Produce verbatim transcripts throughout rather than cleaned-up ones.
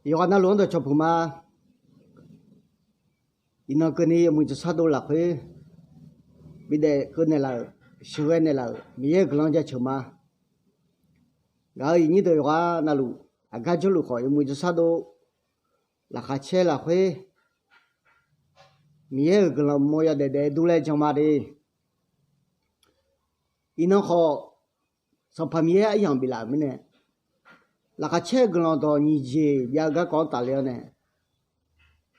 Yawqghaq navluf-anr dawqcawq puq ma. Iqnan keuvni yawmuiq jawrsar dov lafkhoer bidaef keuv naeqlaf-euq, sheuqghae naeqlaf-euq Miqyaer-euq guiqlanq jaceuq ma. Ngaq-euq iqnyir deuq yawqghaq navluf aqgar jawrluf khawf, yawmuiq jawrsar dov laqkhaq caer lafkhoer Miqyaer-euq guiqlanq uqmov yawdaef daef dur laer jan ma de. Iqnan khawf, Sanqpaq Miqyaer aryamq biflaf-euq mirnae, laqkhaq caer-eu guiqlanq dawq nyiq jeq jav-eu garkawv-anr tafler-awr nae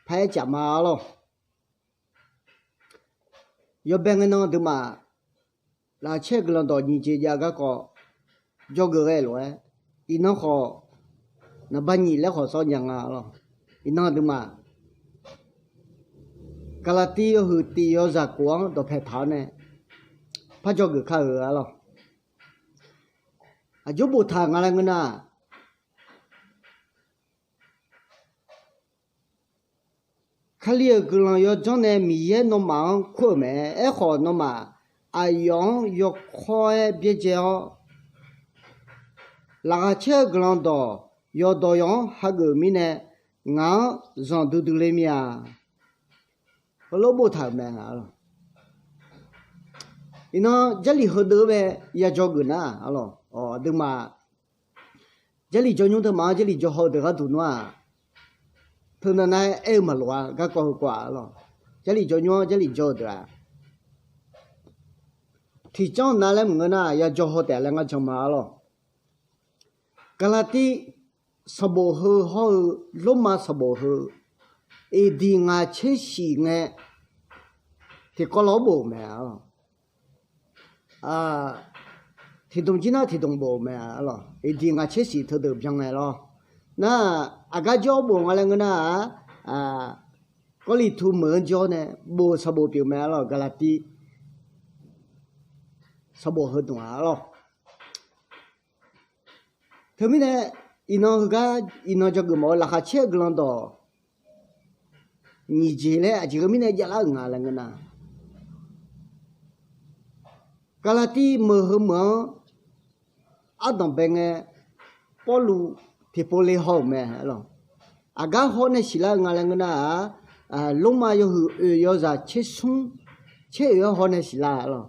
paraer caf ma arlawr. Yawbae ngae nan aqduimaf laqkhaq caer-eu guiqlanq dawq nyiq jeq jav-eu garkawv jawrgeuf ghae lof-aer, iqnan khawf naqba nyiq laer khawf sawr nya nga arlawr. Iqnan aqduimaf Gaqlaqtiv yawhuiq tiq yawzaq kof-anr dawqpae taq-awr nae par jawrgeuf kar-euq arlawr. Aqjox boftaq nga laer ngeur nar, Kali-euq guiqlanq yawdzanr nae Miqyaer nawmaf-anr kur-euq mae. Aerkhawf, nawmaf aqyawf-anr yawkawr-aer byaerdzae-awr, laqkhaq caer-eu guiqlanq dawq yawqdawq yawq-anr hageuf mirnae, ngaq-anr zanqdui dui le mir-a. Heulof boftaq-euq mae. Iqnan Jarlif heudeuq-anr bae ya jawrgeuf nar arlawr, aqduimaf Jarlif jawrnymr teumaf-anr Jarlif jawrhaw-eu deuq gharduq nawr-aq, teunav nav-aer aer-eu maqloq-a. Garkawv heukawv-aq arlawr, Jarlif jawrnymr-anr Jarlif jawr-eu deuq-aq, tiqcanr nav laer maqngeur nar, ya jawrhaw taef laer ngar jan ma arlawr. Gaqlaqtiv sanqbof heu hawr-eu Lormav sanqbof heu, eqdiq ngaq tser shif ngae tiqkawv lawr bof-euq mae arlawr. Tiqdmq jir nar tiqdmq bof-euq mae arlawr. Eqdiq ngaq tser shif teudeuq byan ngae lawr. Nar, aqgar jawr bof nga laer ngeur nar-aq, Gawrliqtu meuq-anr jawr nae bof sanqbof pyeuf mae arlawr. Gaqlaqtiv sanqbof heu dmq-a arlawr. Teumirnae, iqnan heugar iqnan jawrgeuf mawf-eu laqkhaq caer-eu guiqlanq dawq nyiq jeq laer aqjeq heu mirnae javlar-euq nga laer ngeur nar, Gaqlaqtiv meuq heu meuq-anr ardanq bae ngae, Pawrluv tiqpov le haw-euq mae arlawr. Aqgar hawr nae siqlar-eu nga laer ngeur nar-aq, Lormav yawhuiq oeq yawzaq tser smr tser oeq-anr hawr nae siqlar arlawr.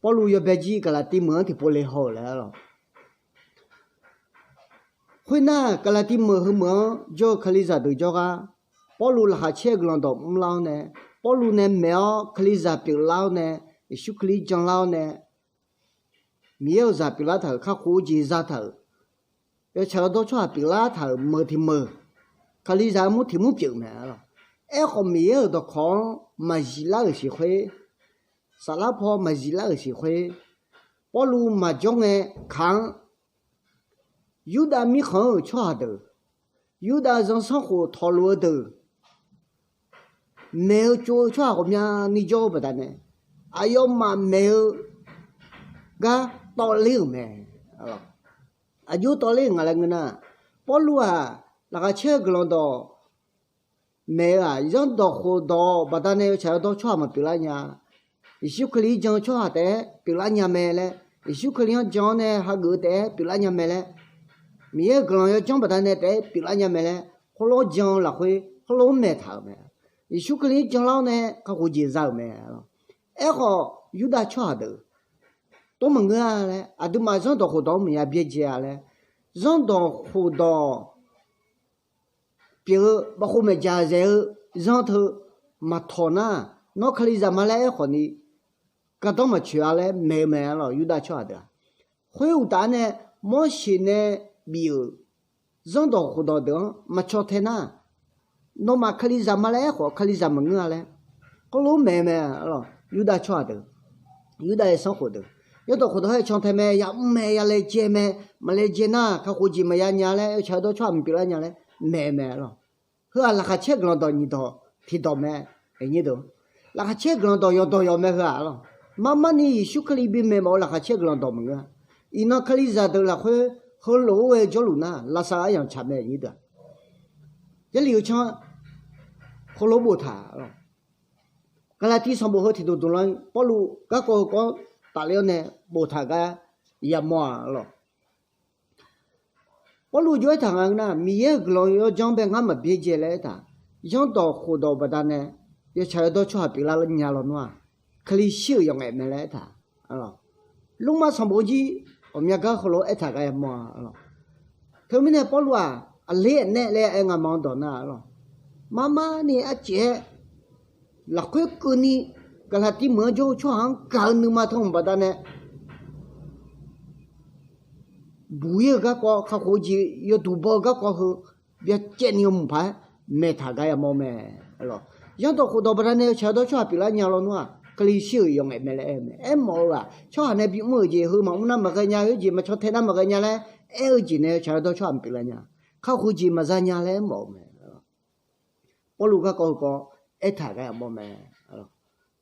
Pawrluv yawbae jir Gaqlaqtiv meuq-anr tiqpov le haw-euq laer arlawr. Khoernar, Gaqlaqtiv meuq heu meuq-anr jawr-eu Kalizaq deuq jawrgar, Pawrluv laqkhaq caer-eu guiqlanq dawq mrlar-awr nae, Pawrluv nae maeq-awr Kalizaq pyeuflar-awr nae, Yeqsur Kali janlar-awr nae, Miqyaer-euq zaq pyeuflar taq-euq, kakhof-eu jeq zataq-euq, yawtsaq yawdawr tsawrhaq pyeuflar taq-euq meuq tiq meuq, Kalizaq-eu mur tiq mur pyeuf mae arlawr. Aerkhawf, Miqyaer-euq dawqkawq-anr maqzif lar-euq siq khoer, saflar paw maqzif lar-euq siq khoer, Pawrluv maqjawr ngae kaq-anr, Yurdav mirkhanq-anr-euq tsawrhaq deuq, Yurdav zanrsanrkhof tawqluf-eu deuq, maeq-eu tsov-eu tsawrhaq ghawqmyani jawr-eu baqdanae, aqyawfmaf maeq-eu gar tawvler-euq mae. Aqjox tawvler-euq nga laer ngeur nar, Pawrluv-aq, laqkhaq caer-eu guiqlanq dawq maeq-eu-aq, zanrdawq khofdawq baqdanae yawtsaq yawdawr tsawrhaq maqpyeuflar nya. Yeqsur Kali-anr jan-eu tsawrhaq taef-aer pyeuflar nya mae laer, Yeqsur Kali-anr jan-awr nae hageuf-eu taef-aer pyeuflar nya mae laer, Miqyaer-euq guiqlanq yawdzanr baqdanae taef-aer pyeuflar nya mae laer, khoerlof-aer jan-eu lafkhoer khoerlof-aer maeq taq-euq mae. Yeqsur Kali-anr janlar-awr nae kakhof jeq za-euq mae. Aerkhawf, Yurdav tsawrhaq deuq tov maqngeur-a laer, aqduimaf zanrdawq khofdawq-anr maqya byaerdzae-a laer, zanrdawq khofdawq pyeuf-eu bafkhov maeqdzaq zaeq-eu zanr teu maqtawq nar, nawr Kalizaq ma laer aerkhawf ni gardanr maqtsoeq-a laer maeq-eu mae arlawr, Yurdav tsawrhaq deuq-aq. Khoeruqtaf-anr nae Morseq nae bif-euq zanrdawq khofdawq deuq-anr maqcaw tae nar, nawmaf Kalizaq ma laer aerkhawf Kalizaq maqngeur-a laer, khoerlof-aer maeq-eu mae arlawr, Yurdav tsawrhaq deuq, Yurdav-euq sanrkhof deuq. Zanrdawq khofdawq-aer can tae mae, yamr mae, ya laejae mae, maqlaejae nar kakhof jeq maqya nya laer, yawtsaq yawdawr tsawrhaq maqpyeuflar nya laer maeq-eu mae arlawr. Heu-aq laqkhaq caer guiqlanq dawq nyiq dawq tiq dawq mae. Laqkhaq caer guiqlanq dawq yawqdawq yawq mae heu-aq arlawr. Marmarni Yeqsur Kali bimaeq mawf-eu laqkhaq caer guiqlanq dawq maqngeur-a. Iqnan Kalizaq deuq lafkhoer heulof-aer ghae jawrluf nar, lavsav aryamq tsaq mae nyiq deuq-aq. Jarlif-eu canr heulof boftaq arlawr. Gaqlaqtiv sanqbof heu tiqdmq dmq lan Pawrluv garkawv heukawv-anr tafler-awr nae boftaq gar yamawr-aq arlawr. Pawrluv jov-aer aertaq nga nar, Miqyaer-euq guiqlanq yawjanr bae ngar maqbyaer dzae laer aertaq, zanrdawq khofdawq baqdanae yawtsaq yawdawr tsawrhaq pyeuflar nya lawnmr-aq, Kali shir-euq yawqngaef mae laer aertaq. Lormav sanqbof jir ghawqmya gar heulof-aer aertaq gar yamawr-a lawq. Teumirnae Pawrluv-aq, aqler aernaeq laer aer nga ma-anr dawq nar-a lawq, mar mar ni arcaef-aer lafkhoer keuvni Gaqlaqtiv meuq-anr jawr-eu tsawrhaq-anr gaq-eu nuima teu hmq baqdanae buq-ir-eu garkawv, kakhof-eu jeq yawduq baw-eu garkawv heu byacaevni yawmuiq paq-aer maeqtaq gar yamawr mae. Zanrdawq khofdawq baqdanae yawtsaq yawdawr tsawrhaq pyeuflar nya lawnmr-aq, Kali shir-euq yawqngaef mae laer aer-eu mae. Aermawf-eu-aq, tsawrhaq nae bimr-euq jeq heu maqmr nar maqghae nya, oe jeq maqcan tae nar maqghae nya laer aer-eu jeq nae yawtsaq yawdawr tsawrhaq maqpyeuf lar nya. Kakhof jeq maqza nya laer aermawf-eu mae. Pawrluv garkawv heukawv aertaq gar yamawr mae.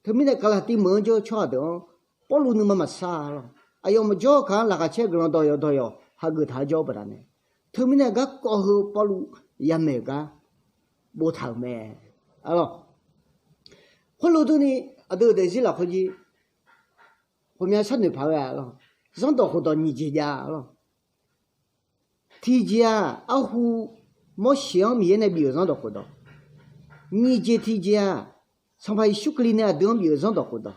Teumirnae Gaqlaqtiv meuq-anr jawr-eu tsawrhaq deuq-anr Pawrluv nuima maqsar-a lawq. Aqyawf maqjawr-eu kaq-anr laqkhaq caer-eu guiqlanq dawq yawqdawq yawq hageuf taq-aer jawr-eu baqdanae, teumirnae garkawv heu Pawrluv yamaeq-euq gar boftaq-euq mae. Khoerlof durni, aqdui-euq daefzir lafkhoer jir ghawqmya sharnoeq paq-aer-a lawq. Zanrdawq khofdawq nyiq jeq jav-a lawq. Tiqjeq-aq, arhu Morseq-anr Miqyaer nae bif-euq zanrdawq khofdawq. Nyiq jeq tiqjeq-aq, Sanqpaq Yeqsur Kali nae aqdui-anr bif-euq zanrdawq khofdawq.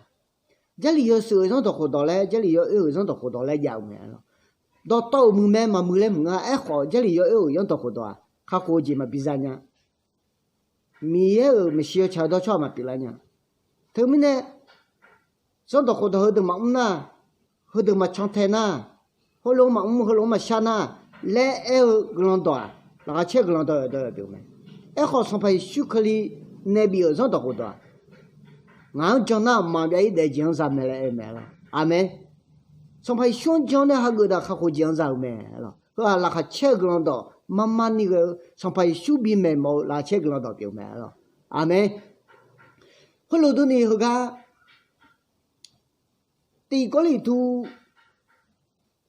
Jarlif yawshuif-euq zanrdawq khofdawq laer, Jarlif yawoer-euq zanrdawq khofdawq laer jav-eu mae lawq. Dawqtawv-euq muiq mae maqmuiq laer maqngeur-a. Aerkhawf, Jarlif yawoer-euq zanrdawq khofdawq-aq, kakhof-eu jeq maqbi za nya. Miqyaer-euq maeqshi yawtsaq yawdawr tsawrhaq maqpyeuf lar nya. Teumirnae zanrdawq khofdawq heudeuq maqmr nar, heudeuq maqcan tae nar, heulof-aer maqmr heulof-aer maqshar nar laer aer-eu guiqlanq dawq-aq, laqkhaq caer-eu guiqlanq dawq yawqdawq yawq pyeuf mae. Aerkhawf, Sanqpaq Yeqsur Kali nae bif-euq zanrdawq khofdawq-aq, ngaq-anr jan nar maqbyav-ir daef jeq-anr za mae laer aer-eu mae lawq. Aqmeq. Sanqpaq Yeqsur-anr jan nae hageuf daq kakhof jeq-anr za-eu mae lawq. Heu-aq, laqkhaq caer-eu guiqlanq dawq mar mar ni ghae-eu Sanqpaq Yeqsur bimaeq mawf-eu laqkhaq caer guiqlanq dawq pyeuf mae lawq. Aqmeq. Khoerlof durni heugar Tiq Gawrliqtu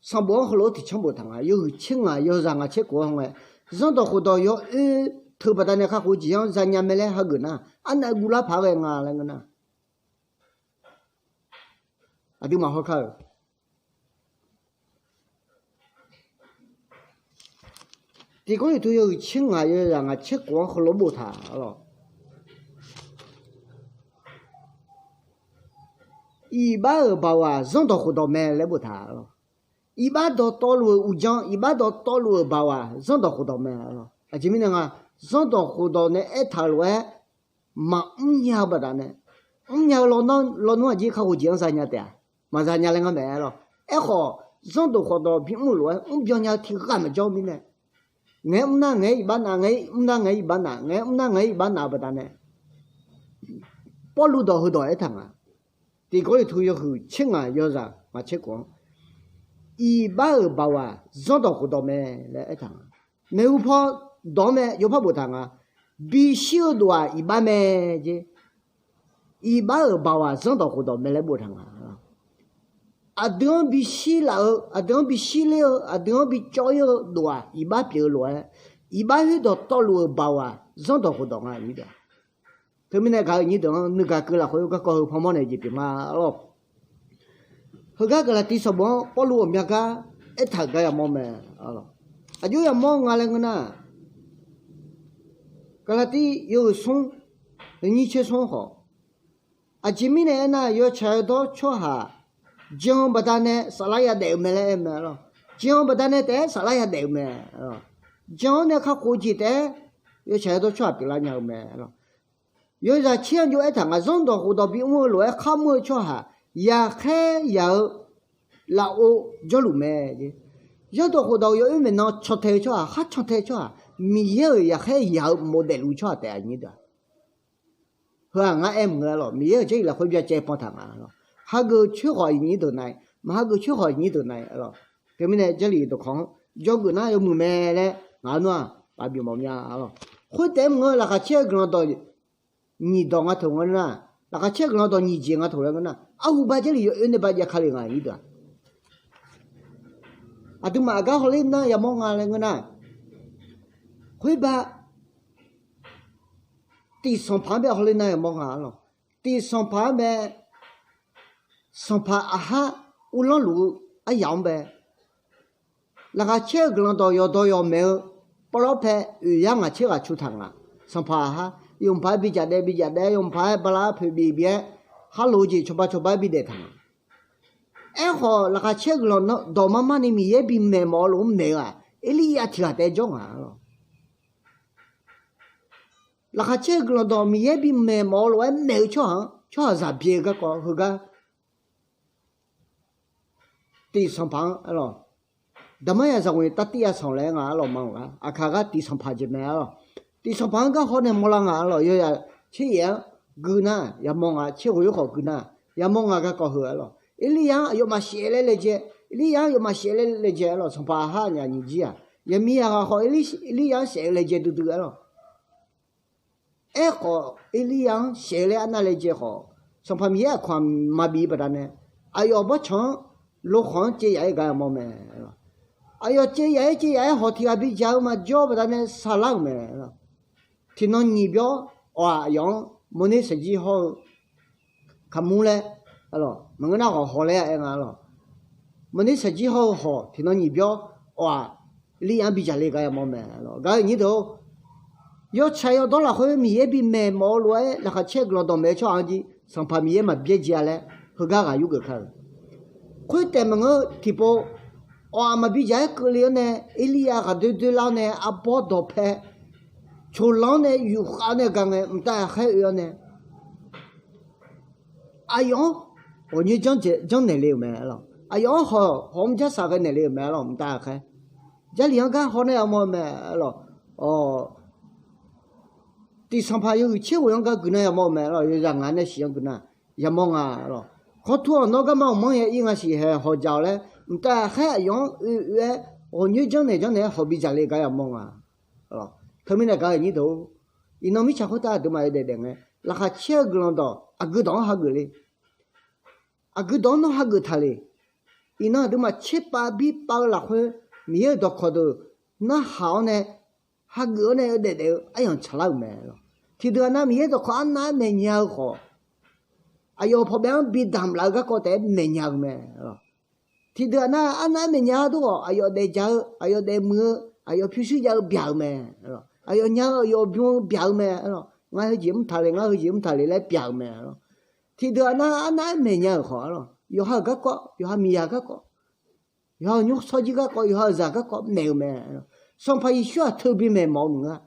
sanqbof-anr heulof-aer tiqcanr boftaq nga. Yawhuiq tser ngaq yawzaq ngaq tser khof-anr ngae, zanrdawq khofdawq yawoer teu baqdanae kakhof jeq-anr za nya mae laer hageuf nar, arnav guvlar paq-aer ghae nga laer ngeur nar, aqduimaf hawkar-euq Tiq Gawrliqtu yawhuiq tser ngaq yawzaq ngaq tser khof-anr heulof-aer boftaq lawq. Iqbax-euq baoq-aq, zanrdawq khofdawq mae laer boftaq lawq. Iqbax dawqtawvluf-euq uqdzan, iqbax dawqtawvluf-euq baoq-aq, zanrdawq khofdawq mae lawq. Aqjeq mirnae nga, zanrdawq khofdawq nae aertaq-euq lof-aer maqmr nya-eu baqdanae, mrnya-eu lawnmr-aq jir kakhof jeq-anr za nya taef-a, maqza nya laer ngar maeq-aer lawq. Aerkhawf, zanrdawq khofdawq bimr-euq lof-aer mrbyan nya-eu tiqghaq maqjawr mirnae, ngaeq-aer mrnar ngaeq-aer iqbax nav, ngaeq-aer mrnar ngaeq-aer iqbax nav, ngaeq-aer mrnar ngaeq-aer iqbax nav-eu baqdanae, Pawrluv dawq heudawq aertaq nga. Tiq Gawrliqtu yawhuiq tser ngaq yawzaq ngaq tser khof-anr, iqbax-euq baoq-aq, zanrdawq khofdawq mae laer aertaq nga. Maeqhu paw dawq-anr mae yawpar boftaq nga. Bishir-eu dof-aq iqbax mae jer. Iqbax-euq baoq-aq, zanrdawq khofdawq mae laer boftaq nga. Aqdui-anr bishir laf-eu, aqdui-anr bishir ler-eu, aqdui-anr bicawv-ir-eu dof-aq iqbax pyeuf-eu lof-aer, iqbax khoerdawq tawvluf-euq baoq-aq, zanrdawq khofdawq nga. Teumirnae gaq-euq nyir deuq-anr nuigaq keuv lafkhoer garkawv heu panmawr nae jeq pyeuf ma lawq. Heugar Gaqlaqtiv sanqbof-anr Pawrluv ghawqmya gar aertaq-euq gar yamawr mae. Aqjox yamawr nga laer ngeur nar, Gaqlaqtiv yawhuiq smr, yawnyir tser smr khawf, aqjeq mirnae aernar, yawtsaq yawdawr tsawrhaq jan-eu baqdanae saflar yadaef-eu mae laer aer-eu mae lawq. Jan-eu baqdanae taef-aer saflar yadaef-eu mae. Jan-anr nae kakhof-eu jeq taef-aer yawtsaq yawdawr tsawrhaq pyeuflar nya-eu mae lawq. Yawzaq tser-anr jov aertaq nga, zanrdawq khofdawq bimr-eu lof-aer kharmr-eu tsawrhaq yaqkhaer yaq-eu lafov jawrluf mae. Zanrdawq khofdawq yawoer maeqnan cantae-eu tsawrhaq, khar cantae-eu tsawrhaq, Miqyaer-euq yaqkhaer yaq-eu mawf daefluf tsawrhaq taef-a nyir deuq-aq. Heu-aq ngar aer mq-eu lawq, Miqyaer-euq Jarlif lafkhoer byacaev pantaq nga lawq. Hageuf coer khawf iqnyir deuq nav-ir, maq hageuf coer khawf iqnyir deuq nav-ir lawq. Teumirnae Jarlif dawqkawq-anr jawrgeuf nar yawmuiq mae laer ngaq-anr nar-aq paf bif mawf mya lawq. Khoertaef-aer mq-eu laqkhaq caer-eu guiqlanq dawq nyiq dawq nga teuq ngeur nar, laqkhaq caer-eu guiqlanq dawq nyiq jeq nga teuq laer ngeur nar, arhuba Jarlif yawoer nae ba jav ka le nga iqnyir deuq-aq. Aqduimaf aqgar hawler nar yamawr nga laer ngeur nar, khoerba tiqsanqpaq-anr bae hawler nar yamawr nga lawq. Tiqsanqpaq-anr bae, sanqpaq aqhar uvlanr luf-eu aryaq-anr bae, Laqkhaq caer-eu guiqlanq dawq yawqdawq yawqmaeq-eu pawlawr pae oeq yar ngaq tser ghaq cu taq nga. Sanqpaq-aq, yawmuiq paq-aer bi jaq daev bi jaq daev, yawmuiq paq-aer bala arpoeq bif bif-aer, khar loq-eu jeq cawba cawba-aer bi daef taq nga. Aerkhawf, laqkhaq caer guiqlanq dawq mar mar ni Miqyaer bimaeq mawf-eu lof-anr maeq-eu-aq, Erliryav tiq ghaq taef-aer jawr nga lawq. Laqkhaq caer-eu guiqlanq dawq Miqyaer bimaeq mawf-eu lof-aer maeq-eu tsawrhaq-anr, tsawrhaqzaq byae-eu garkawv heugar tiq sanqpaq-anr aerlawq, daqmar ya zaqghoeq tav tiv ya sanq laer nga aerlawq ma-eu gar aqkaq gar tiq sanqpaq jeq mae aerlawq. Tiq sanqpaq-anr gar hawr nae mawrlar nga aerlawq. Yawzaq tser yaef-anr gui nar yamawr nga, tser ghoeq-aer khawf gui nar yamawr nga garkawv heu aerlawq. Erliryav-anr aqyawfmaf saef-eu laer laejae, Erliryav-anr aqyawfmaf saef-eu laer laejae aerlawq. Sanqpaq aqhar aqnyaf nyiq jir-aq, yaqmiqyaq ghaq khawf Erliryav-anr saef-eu laejae duidui aerlawq. Aerkhawf, Erliryav-anr saef-eu laer arnav laejae khawf, Sanqpaq Miqyaer aqkawq-aq maqbif baqdanae, aqyawf bawrtsanq-anr lokhawq-anr caev yaf-aer gar yamawr mae. Aqyawf caev yaf-aer caev yaf-aer hawq tiq ghaq bidzaq-eu maqjawr baqdanae saqlar-euq mae. Tiqnan nyiq byawr awq-aq, aqyawf-anr mawrner saeqjir hawr-eu kaqmur laer, maqngeur nar hawq hawq laer aer nga lawq. Mawrner saeqjir hawr-eu hawq tiqnan nyiq byawr awq-aq, Erliryav-anr bidzaq le gar yamawr mae. Gaq-eu aqnyir deuq-or, yawtsaq yawdawr lafkhoer Miqyaer bimaeq mawf-eu lof-aer laqkhaq caer guiqlanq dawqmaeq-eu tsawrhaq-anr jir Sanqpaq Miqyaer maqbyaer jir-a laer heugar ghaq yurgeuf kar-euq. Khoertaef maqngeur tiqpov, awq-aq maqbi jaq-aer keuvle-awr nae, Erliryav ghaqdoer doerlar-awr nae, arbawr dawqpae coqlanq-anr nae yufkhav-awr nae ga ngae mqtav ghaqkhaer oe-awr nae, aqyawf-anr ghawqnyoer janrnaeq le-euq mae aerlawq. Aqyawf-anr hawq hawq-anr jarsaq ghae naeq le-euq mae aerlawq. Mqtav ghaqkhaer Jarlif-anr gar haw nae yamawr-eu mae aerlawq. Tiq sanqpaq yawhuiq tser ghoeq-anr gar gui nar yamawr-eu mae aerlawq. Yawzaq ngaq nae shif-anr gui nar yamawr nga aerlawq. Khawr tur-awq nawr garma uqmanr yaer ir nga siq hae hawq jaq-awq laer mqtav ghaqkhaer aqyawf-anr oe oe-aer ghawqnyoer janrnaeq janrnaeq-aer hawq bidzaq le gar yamawr nga. Teumirnae gaq-eu aqnyir deuq-or, iqnan mirtsaq khoertav aqduimaf yawdaef daef ngae, laqkhaq caer-eu guiqlanq dawq aqgeu dawq-anr hageuf le. Aqgeu dawq-anr nawr hageuf taq le. Iqnan aqduimaf tserpav birpav-eu lafkhoer, Miqyaer-euq dawqkawq deuq narhaq-awr nae, hageuf-awr nae yawdaef daef-eu aryamq tsaqlar-euq mae. Tiqdeuq-aq nar, Miqyaer dawqkawq arnav-aer maeqnya-eu khawf, aqyawf-euq pawqbaef-anr bi damq laf-eu garkawv taef-aer maeqnya-eu mae. Tiqdeuq-aq nar, arnav-aer maeqnya-eu dawr khawf, aqyawf daefdzaq-eu, aqyawf daefmuiq-eu, aqyawf pyurshuir jav-eu byaq-euq mae. Aqyawf nya-eu, aqyawf bym-eu byaq-euq mae. Ngar heujeq mr taq le, ngar heujeq mr taq le laer byaq-euq mae. Tiqdeuq-aq nar, arnav-aer maeqnya-euq khawf, yawqha-euq garkawv, yawqha miqyaq garkawv, yawqha-euq nymrshawr jir garkawv, yawqha-euq zaq garkawv maeq-euq mae. Sanqpaq Yeqsur-aq teu bimaeq mawf-eu maqngeur-a.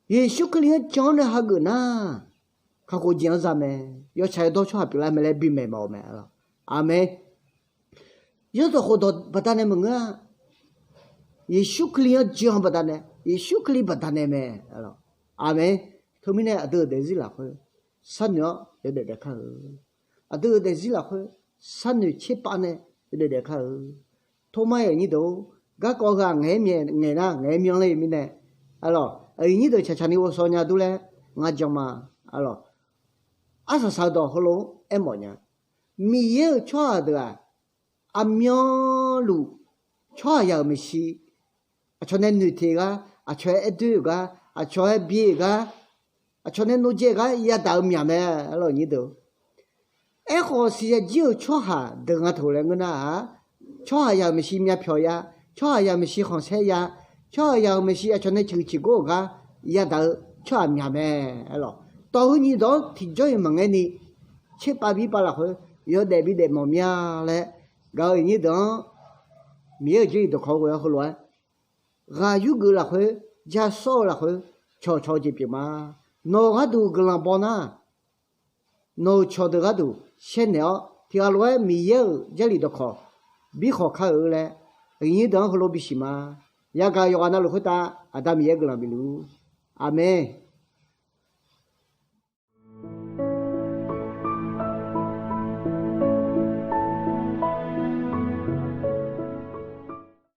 Yeqsur Kali-anr jan-awr nae hageuf nar, kakhof jeq-anr za mae. Yawtsaq yawdawr tsawrhaq pyeuflar mae laer bimaeq mawf-eu mae. Aqmeq. Yawrdawq khofdawq baqdanae maqngeur-a. Yeqsur Kali-anr jan-eu baqdanae, Yeqsur Kali baqdanae mae. Aqmeq. Teumirnae aqdui-euq daefzir lafkhoer sharnoeq-awr yawdaef daef kar-eu. Aqdui-euq daefzir lafkhoer sharnoeq tserpav nae yawdaef daef kar-eu. Tormar-iq aqnyir deuq-or, garkawv heu-aq ngaeq-aer myaeq ngaeq nar ngaeq-aer myanr ler-eu mirnae, aqlawq, aqnyir deuq tsaqtsaq ni ghovshaw nya dur laer ngar jan ma. Aqlawq, arsaq saq-eu dawq heulof-anr aermawf nya. Miqyaer-euq tsawrhaq deuq-aq, aqmyanluf tsawrhaqzaq-euq maeqshi, aqcawq nae noeqteq-eu gar, aqcawq-aer aerdoer-euq gar, aqcawq-aer byae-euq gar, aqcawq nae nodzae-euq gar yadaq-eu myaq mae. Aqlawq, aqnyir deuq-or, aerkhawf siqyaq jir-euq tsawrhaq deuq nga taq laer ngeur nar-aq, tsawrhaqzaq-euq maeqshi myavpyawq ya, tsawrhaqzaq-euq maeqshi khanqsaer ya, tsawrhaqzaq-euq maeqshi aqcawq nae ciqhuiq ciqgor-euq gar yadaq-eu tsawrhaq myaq mae. Aqlawq, tawq heu nyiq dawq-anr tiqjawr-iq maqngaer ni, tserpav birpav lafkhoer yawdaef bidaef mawf mir-a laer, gaq-euq aqnyir deuq-anr Miqyaer-euq jarlif dawqkawq ghoe-awr heulof-aer ghaq yurgeuf lafkhoer, ja sawr-eu lafkhoer cawqcawq-eu jeq pyeuf ma. Nawq-euq gharduq guiqlanq baw nar, nawq-euq cawqdeuq gharduq shaernaeq-awr tiqghaq lof-aer Miqyaer-euq jarlif dawqkawq birkhawq kar-eu laer, aqnyir deuq-anr heulof bisiq ma. Yagaq yawqghaq navluf khoertav Aqda Miqyaer guiqlanq bif luf-ur. Aqmeq.